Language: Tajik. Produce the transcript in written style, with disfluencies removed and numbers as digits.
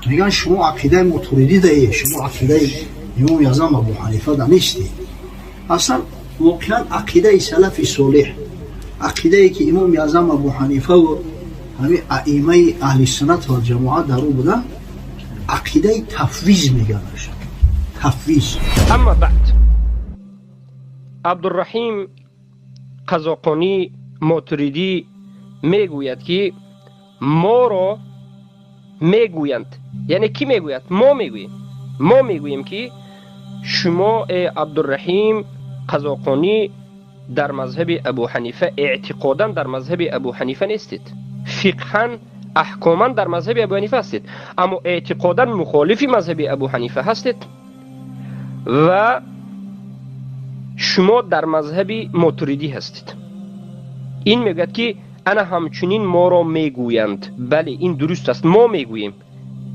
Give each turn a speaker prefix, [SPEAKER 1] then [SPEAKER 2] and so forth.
[SPEAKER 1] Мегӯянд, шумо ақидаи Мотуридӣ даед, шумо ақидаи Имоми Аъзам Абу Ҳанифа да нестед. Аслан, воқеан, ақидаи салафи солеҳ, ақидае ки Имоми Аъзам Абу Ҳанифаву ҳамин аимаи аҳли суннат ва ҷамоат дар ӯ буданд, ақидаи тафвиз мегӯянд, тафвиз.
[SPEAKER 2] Амма баъд, Абдурраҳим Қазоқонӣ Мотуридӣ мегӯяд, ки моро мегӯянд. Яъне кӣ мегӯяд? Мо мегӯем. Мо мегӯем, ки шумо, э Абдурраҳим Қазоқонӣ, дар мазҳаби Абу Ҳанифа, эътиқодан дар мазҳаби Абу Ҳанифа нестед. Фиқҳан, аҳкоман дар мазҳаби Абу Ҳанифа ҳастед, аммо эътиқодан мухолифи мазҳаби Абу Ҳанифа ҳастед ва шумо дар мазҳаби Мотуридӣ ҳастед. Ин мегӯяд, ки ана ҳамчунин моро мегӯянд. Бале, ин дуруст аст, мо мегӯем.